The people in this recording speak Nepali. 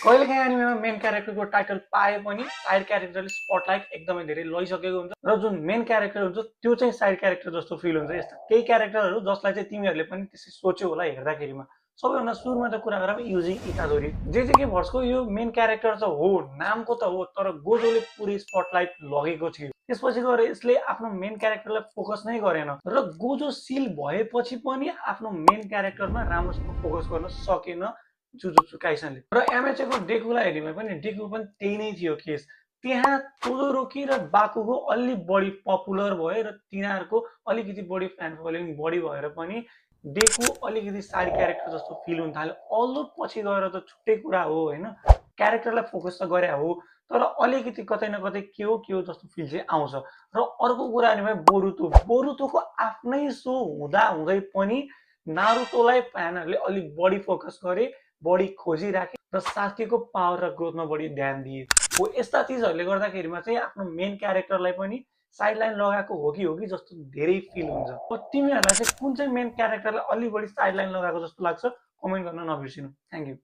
कहिलेकाहीँ एनिमेमा मेन क्यारेक्टरको टाइटल पाए पनि साइड क्यारेक्टरले स्पटलाइट एकदमै धेरै लैसकेको हुन्छ र जुन मेन क्यारेक्टर हुन्छ त्यो चाहिँ साइड क्यारेक्टर जस्तो फिल हुन्छ। यस्ता केही क्यारेक्टरहरू जसलाई चाहिँ तिमीहरूले पनि त्यसै सोच्यो होला हेर्दाखेरिमा। सबैभन्दा सुरुमा त कुरा गरौँ युजी इटादोरी। जेजेके भर्सको यो मेन क्यारेक्टर त हो, नामको त हो, तर गोजोले पुरै स्पटलाइट लगेको थियो। त्यसपछि गएर यसले आफ्नो मेन क्यारेक्टरलाई फोकस नै गरेन र गोजो सिल भएपछि पनि आफ्नो मेन क्यारेक्टरमा राम्रोसँग फोकस गर्न सकेन जुजुत्सु काइसनले। र एमएचएको डेकुलाई हेर्ने पनि डेकु पनि त्यही नै थियो केस। त्यहाँ तोदोरोकी र बाकुगो अलि बढी पपुलर भयो र तिनीहरूको अलिकति बढी फ्यान फलोइङ बढी भएर पनि डेकु अलिकति साइड क्यारेक्टर जस्तो फिल हुन थाल्यो। अल्दो पछि गएर त छुट्टै कुरा हो होइन, क्यारेक्टरलाई फोकस त गरे हो, तर अलिकति कतै न कतै के हो जस्तो फिल चाहिँ आउँछ। र अर्को कुरा भने बोरुतो। बोरुतोको आफ्नै सो हुँदा हुँदै पनि नारुतोलाई फ्यानहरूले अलिक बढी फोकस गरे, बढी खोजिराखे र सास्केको पावर र ग्रोथमा बढी ध्यान दिए हो। यस्ता चिजहरूले गर्दाखेरिमा चाहिँ आफ्नो मेन क्यारेक्टरलाई पनि साइडलाइन लगाएको हो कि जस्तो धेरै फिल हुन्छ। तिमीहरूलाई चाहिँ कुन चाहिँ मेन क्यारेक्टरलाई अलि बढी साइडलाइन लगाएको जस्तो लाग्छ कमेन्ट गर्न नबिर्सिनु। Thank you.